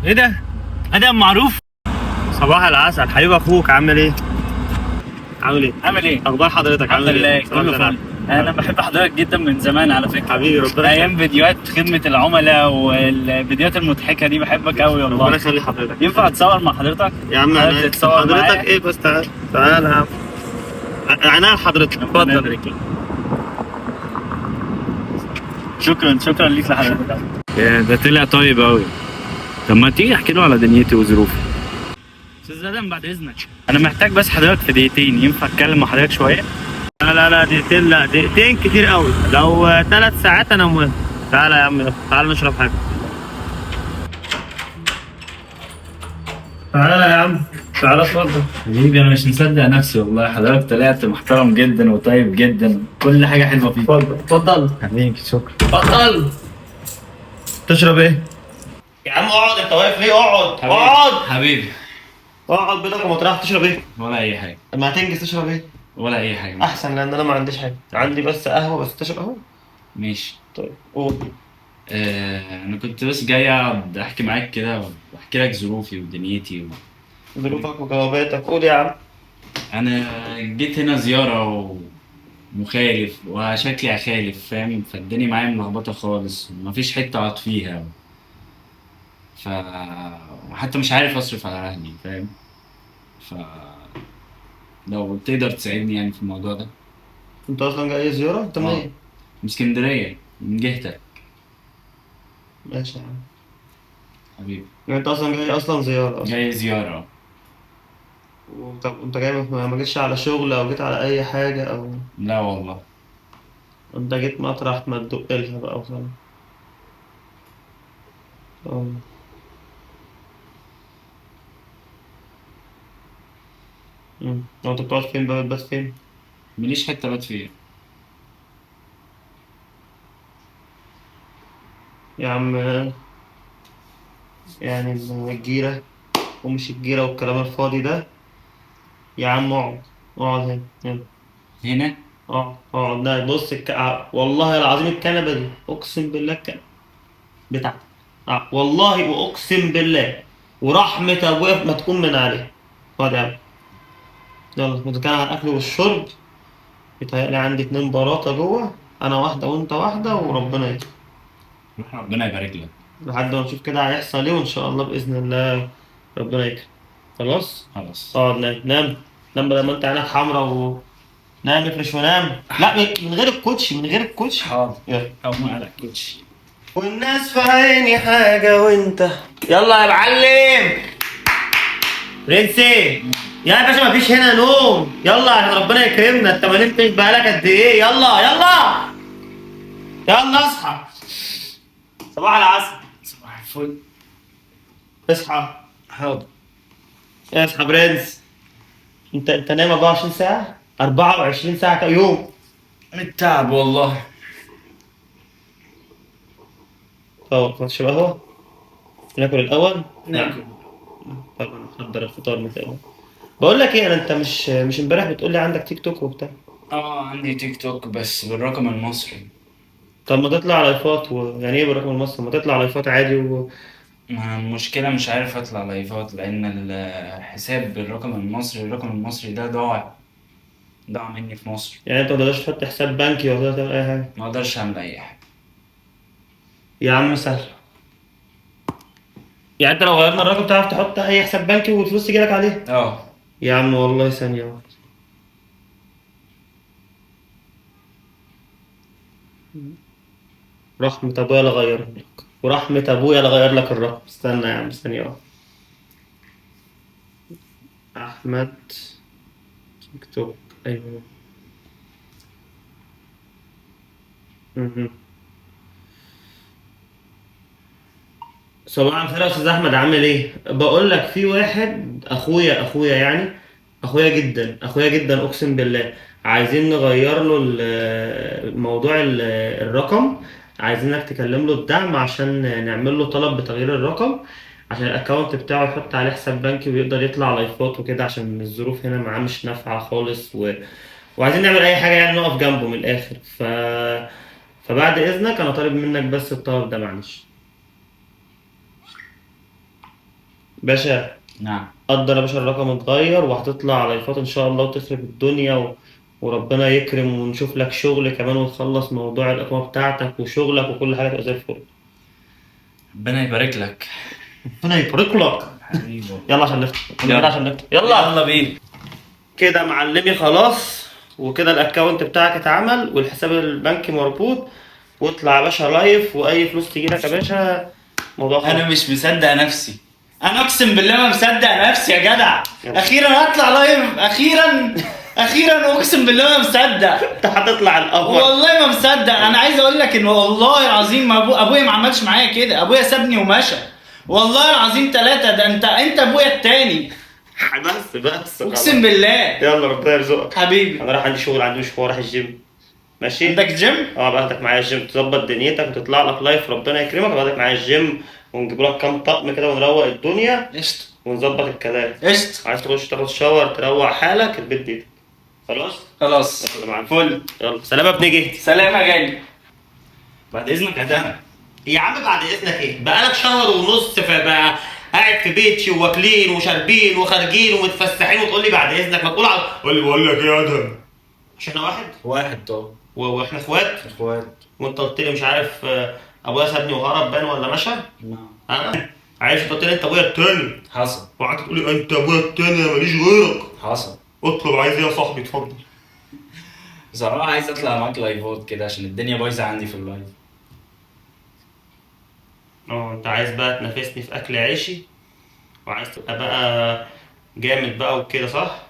ايه ده؟ ادم معروف. صباح العسل حبيب اخوك، عامل ايه؟ عامل ايه؟ عامل ايه؟ اخبار حضرتك الحمد عامل لله ايه؟ كله فل. انا بحب حضرتك جدا من زمان على فكرة. حبيبي ربنا ايام فيديوهات خدمة العملاء والفيديوهات المضحكة دي بحبك قوي ربنا والله. يخلي حضرتك. ينفع اتصور مع حضرتك؟ يا عم حضرتك عينيا. تتصور حضرتك معايا؟ ايه بس؟ تعال تعال يا عم، عينيا لحضرتك، ربنا اتفضل. يبارك لك. شكرا شكرا ليك لحضرتك. يا ده طلع طيب قوي. طب ما تيجي احكي له على دنيتي وظروفي. استاذ ادم بعد اذنك، انا محتاج بس حضرتك في دقيقتين، ينفع اتكلم مع حضرتك شوية؟ لا لا لا دقيقتين، لا دقيقتين كتير قوي، لو 3 ساعات انا موافق. تعالى يا عم يلا، تعالى نشرب حاجة. تعالى يا عم تعالى اتفضل. حبيبي انا مش مصدق نفسي والله، حضرتك طلعت محترم جدا وطيب جدا، كل حاجة حلوة فيك. اتفضل اتفضل حبيبي شكرا. اتفضل. تشرب ايه؟ يا عم اقعد، انت واقف ليه؟ اقعد اقعد حبيبي. اقعد بيتك ومطرح. تشرب ايه؟ ولا اي حاجة. ما هتنجز. تشرب ايه؟ ولا اي حاجة. احسن، لان انا ما عنديش حاجة، عندي بس قهوة. بس تشرب قهوة؟ ماشي. طيب قول. انا كنت بس جاي اقعد احكي معاك كده واحكي لك ظروفي ودنيتي ظروفك وجواباتك، قول يا عم. انا جيت هنا زيارة ومخالف وشكلي هخالف، فاهم؟ فالدنيا معايا ملخبطة خالص، مفيش حتة اقعد فيها، ف وحتى مش عارف اصرف على اهلي، فاهم؟ ف لو تقدر تساعدني يعني في الموضوع ده. انت اصلا جاي زيارة؟ انت آه. منين؟ من اسكندرية، من جهتك. ماشي يا عم. حبيبي. يعني انت اصلا جاي اصلا زيارة اصلا؟ جاي زيارة. طب انت جاي ما جيتش على شغل او جيت على اي حاجة او؟ لا والله. انت جيت مطرح ما تدق لها بقى وخلاص. اه. هو انت بتقعد فين بقى؟ بس فين؟ ماليش حتة بات فيها. يا عم يعني الجيرة ومش الجيرة والكلام الفاضي ده. يا عم اقعد اقعد هنا هنا. هنا؟ اقعد اقعد. لا بص والله العظيم الكنبة دي اقسم بالله الكنبة بتاعتك. والله واقسم بالله ورحمة ابويا ما تقوم من عليها. اقعد يا عم يلا. كنت كان على الاكل والشرب، بيتهيألي عندي 2 براطة جوه، انا واحدة وانت واحدة، وربنا يكرم. روح ربنا يبارك لك. لحد ما نشوف كده هيحصل ايه، وان شاء الله باذن الله ربنا يكرم. خلاص؟ خلاص. اقعد نام نام نام، بدل ما انت عينك حمرا و نام افرش ونام. لا من غير الكوتشي، من غير الكوتشي. حاضر. يلا. او ما على الكوتشي. والناس في عيني حاجة وانت. يلا يا معلم برنسي يا باشا، مفيش هنا نوم. يلا عشان ربنا يكرمنا، انت ما نمتش بقالك قد ايه؟ يلا يلا يلا اصحى. صباح العسل. صباح الفل. اصحى. حاضر. اصحى برنس. انت نايم 24 ساعة؟ 24 ساعة يوم. من التعب والله. طب تشرب قهوة؟ ناكل الأول؟ ناكل. طبعا نحضر الفطار مثلا. بقول لك ايه، انا انت مش امبارح بتقول لي عندك تيك توك وبتاع؟ عندي تيك توك بس بالرقم المصري. طب ما تطلع لايفات يعني ايه بالرقم المصري؟ ما تطلع لايفات عادي ما المشكلة مش عارف اطلع لايفات، لان الحساب بالرقم المصري، الرقم المصري ده ضاع مني في مصر. يعني انت ما تقدرش تحط حساب بنكي ولا تعمل اي حاجة؟ ما اقدرش اعمل اي حاجة. يا عم سهل، يعني انت لو غيرنا الرقم تعرف تحط اي حساب بنكي والفلوس تجيلك عليه؟ يا عم والله ثانية واحدة. رحمة ابويا لا غير لك، ورحمة ابويا لا غير لك الرقم. استنى يا عم ثانية واحدة. احمد تيك توك. ايوه. صباح الخير يا استاذ احمد، عامل ايه؟ بقول لك في واحد اخويا، اخويا يعني اخويا جدا، اخويا جدا اقسم بالله، عايزين نغير له موضوع الرقم، عايزينك تكلم له الدعم عشان نعمل له طلب بتغيير الرقم، عشان ال account بتاعه يحط عليه حساب بنكي ويقدر يطلع لايفات وكده، عشان الظروف هنا معاه مش نافعة خالص وعايزين نعمل اي حاجة يعني نقف جنبه من الاخر. فبعد اذنك انا طالب منك بس الطلب ده، معلش. باشا. نعم. قدر يا باشا، الرقم اتغير وهتطلع لايفات ان شاء الله وتخرب الدنيا وربنا يكرم ونشوف لك شغل كمان وتخلص موضوع الإقامة بتاعتك وشغلك وكل حاجة تبقى زي الفل. ربنا يبارك لك. ربنا يبارك لك. حبيبي. يلا عشان نفتح، يلا عشان نفتح، يلا يلا بينا. كده معلمي خلاص، وكده ال account بتاعك اتعمل والحساب البنكي مربوط، واطلع يا باشا live، واي فلوس تجي لك يا باشا موضوع خلاص. انا مش مصدق نفسي، انا اقسم بالله ما مصدق نفسي يا جدع. يلا. اخيرا هطلع live، اخيرا اخيرا، اقسم بالله ما مصدق. انت هتطلع القمر. والله ما مصدق. انا عايز اقول لك ان والله العظيم ما ابويا ما عملش معايا كده، ابويا سابني ومشى والله العظيم 3. ده انت ابويا التاني. بس بس اقسم بالله. يلا ربنا يرزقك حبيبي. انا رايح عندي شغل، عندي مشوار، رايح الجيم. ماشي. عندك جيم؟ اه باخدك معايا الجيم، تظبط دنيتك وتطلع لك live، ربنا يكرمك. باخدك معايا الجيم ونجيب لك كام طقم كده ونروق الدنيا. قشطه. ونظبط الكلام. قشطه. عايز تخش تاخد shower تروق حالك، البيت بيتك. خلاص؟ خلاص. يلا معاك. فل. يلا سلام يا ابن جهتي. سلام يا غالي. بعد اذنك يا دهب. يا عم بعد اذنك ايه؟ بقالك شهر ونص فبقى قاعد في بيتي وواكلين وشاربين وخارجين ومتفسحين وتقول لي بعد اذنك؟ ما تقول على قول لي بقول لك ايه يا ادهم؟ مش احنا واحد؟ واحد طبعا. واحنا اخوات؟ اخوات. وانت قلت لي مش عارف ابويا سابني وهرب بان ولا مشى؟ نعم. ها؟ عايز قلت لي انت ابويا التاني. حصل. وقعدت تقول لي انت ابويا التاني انا ماليش غيرك. حصل. اطلب عايز ايه يا صاحبي؟ اتفضل. بصراحة عايز اطلع معاك لايفات كده عشان الدنيا بايظة عندي في ال live. اه انت عايز بقى تنافسني في اكل عيشي وعايز تبقى بقى جامد بقى وكده صح؟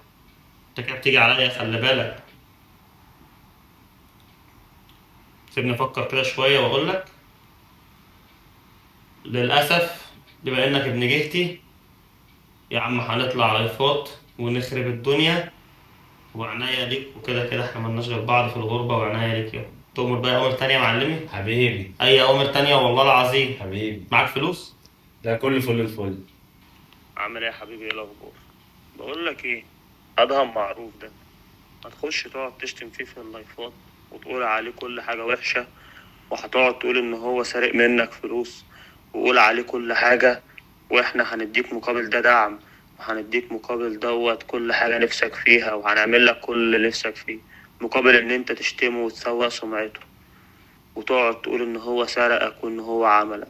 انت كده بتيجي عليا، خلي بالك. سيبني افكر كده شوية واقول لك. للاسف بما انك ابن جهتي يا عم هنطلع لايفات ونخرب الدنيا، وعناية ليك، وكده كده احنا ملناش غير بعض في الغربة، وعناية ليك. يا تؤمر بقى اوامر تانية يا معلمي؟ حبيبي. اي اوامر تانية والله العظيم. حبيبي. معاك فلوس؟ لا كله فل الفل. عامل ايه يا حبيبي؟ ايه الاخبار؟ بقول لك ايه، ادهم معروف ده هتخش تقعد تشتم فيه في اللايفات وتقول عليه كل حاجة وحشة، وهتقعد تقول ان هو سارق منك فلوس وقول عليه كل حاجة، واحنا هنديك مقابل ده دعم، وهنديك مقابل دوت كل حاجة نفسك فيها، وهنعمل لك كل اللي نفسك فيه مقابل ان انت تشتمه وتسوق سمعته وتقعد تقول ان هو سرقك وان هو عملك،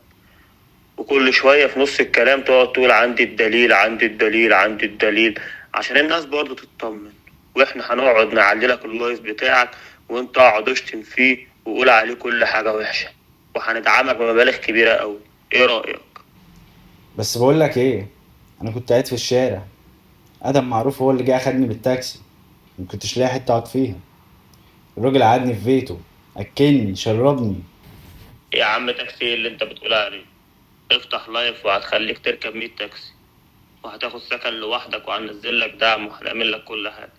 وكل شوية في نص الكلام تقعد تقول عندي الدليل عندي الدليل عندي الدليل، عشان الناس برضو تطمن. واحنا هنقعد نعلي لك ال live بتاعك وانت اقعد اشتم فيه وقول عليه كل حاجة وحشة، وهندعمك بمبالغ كبيرة قوي. ايه رأيك؟ بس بقول لك ايه، انا كنت قاعد في الشارع، ادم معروف هو اللي جه اخدني بالتاكسي، ما كنتش لاقي حتة اقعد فيها، الراجل قعدني في بيته، اكلني شربني. يا عم تاكسي ايه اللي انت بتقول عليه؟ افتح live وهتخليك تركب 100 تاكسي، وهتاخد سكن لوحدك، وهنزل لك دعم، وهنعمل لك كل حاجة.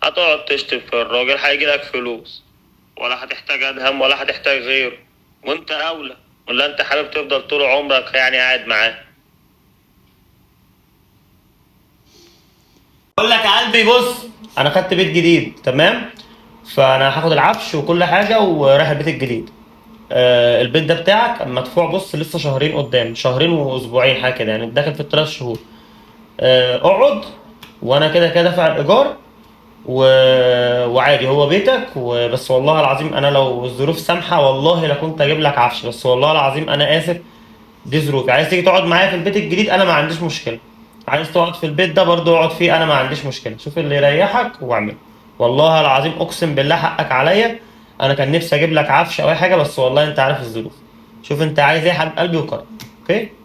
هتقعد تشتم في الراجل هيجي لك فلوس، ولا هتحتاج ادهم ولا هتحتاج غيره، وانت اولى. ولا انت حابب تفضل طول عمرك يعني قاعد معاه؟ اقول لك يا قلبي، بص انا خدت بيت جديد تمام، فانا هاخد العفش وكل حاجة ورايح البيت الجديد. البيت ده بتاعك مدفوع، بص لسه شهرين قدام، شهرين واسبوعين حاجة كده يعني، داخل في ال3 شهور. اقعد وانا كده كده دافع الايجار وعادي هو بيتك وبس. والله العظيم انا لو الظروف سامحه والله لا كنت اجيب لك عفش، بس والله العظيم انا اسف دي ظروفي. عايز تيجي تقعد معايا في البيت الجديد انا ما عنديش مشكلة، عايز تقعد في البيت ده برضه اقعد فيه انا ما عنديش مشكلة، شوف اللي يريحك واعمله. والله العظيم اقسم بالله حقك عليا، انا كان نفسي اجيب لك عفش او اي حاجة، بس والله انت عارف الظروف. شوف انت عايز ايه يا حبيب قلبي وقرر. okay؟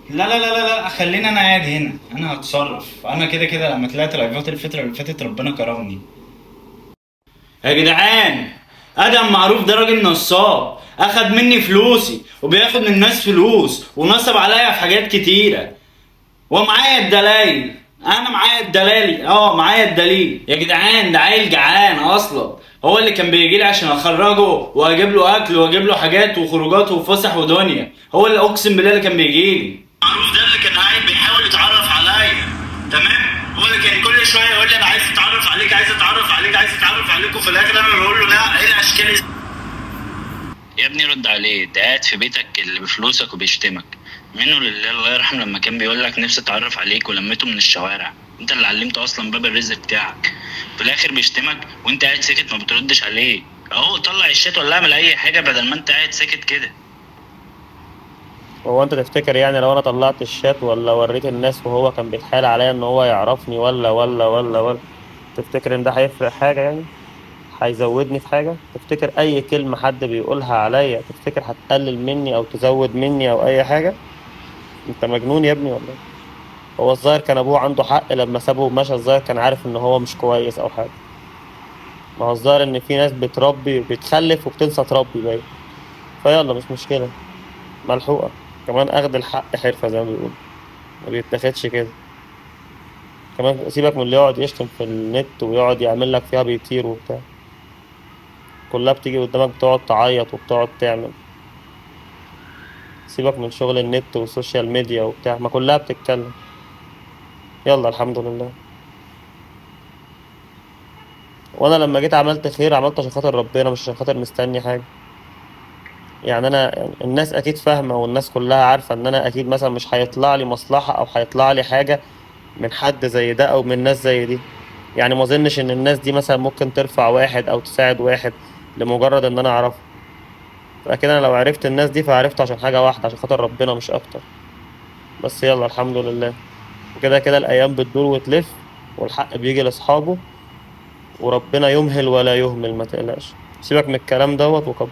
لا لا لا لا لا، خلينا انا قاعد هنا، انا هتصرف، انا كده كده لما طلعت لايفات الفترة اللي فاتت ربنا كرمني. يا جدعان ادم معروف ده راجل نصاب، اخد مني فلوسي وبياخد من الناس فلوس ونصب عليا في حاجات كتيرة، ومعايا الدلائل، انا معايا الدلائل، معايا الدليل يا جدعان. ده عيل جعان اصلا، هو اللي كان بيجي لي عشان اخرجه واجيب له اكل واجيب له حاجات وخروجات وفسح ودنيا، هو اللي اقسم بالله اللي كان بيجي لي. معروف ده اللي كان قاعد بيحاول يتعرف عليا، تمام؟ هو اللي كان كل شوية يقول لي انا عايز اتعرف عليك عايز اتعرف عليك عايز اتعرف عليك، وفي الاخر انا بقول له لا، ايه الاشكال يا ابني رد عليه، ده قاعد في بيتك اللي بفلوسك وبيشتمك، منه لله، الله يرحمه، لما كان بيقول لك نفسي اتعرف عليك ولميته من الشوارع، انت اللي علمته اصلا باب الرزق بتاعك. في الاخر بيشتمك وانت قاعد ساكت ما بتردش عليه. اهو طلع الشات ولا اعمل اي حاجة بدل ما انت قاعد ساكت كده. هو انت تفتكر يعني لو انا طلعت الشات ولا وريت الناس وهو كان بيتحايل عليا ان هو يعرفني ولا ولا ولا ولا، تفتكر ان ده هيفرق حاجة؟ يعني هيزودني في حاجة؟ تفتكر اي كلمة حد بيقولها عليا تفتكر هتقلل مني او تزود مني او اي حاجة؟ انت مجنون يا ابني ولا ايه؟ هو الظاهر كان ابوه عنده حق لما سابه ومشى، الظاهر كان عارف ان هو مش كويس او حاجة. ما هو الظاهر ان في ناس بتربي بتخلف وبتنسى تربي باين. فيلا مش مشكلة، ملحوقة كمان، اخد الحق حرفة زي ما بيقولوا، ما بيتاخدش كده. كمان سيبك من اللي يقعد يشتم في النت ويقعد يعمل لك فيها بيطير وبتاع، كلها بتيجي قدامك بتقعد تعيط وبتقعد تعمل. سيبك من شغل النت وال social media وبتاع، ما كلها بتتكلم. يلا الحمد لله. وانا لما جيت عملت خير عملته عشان خاطر ربنا، مش عشان خاطر مستني حاجة. يعني انا يعني الناس اكيد فاهمة والناس كلها عارفة ان انا اكيد مثلا مش هيطلع لي مصلحة او هيطلع لي حاجة من حد زي ده او من ناس زي دي. يعني ما اظنش ان الناس دي مثلا ممكن ترفع واحد او تساعد واحد لمجرد ان انا اعرفه. فاكيد انا لو عرفت الناس دي فعرفت عشان حاجة واحدة، عشان خاطر ربنا مش اكتر. بس يلا الحمد لله. وكده كده الايام بتدور وتلف، والحق بيجي لاصحابه، وربنا يمهل ولا يهمل. ما تقلقش، سيبك من الكلام دوت وكبر.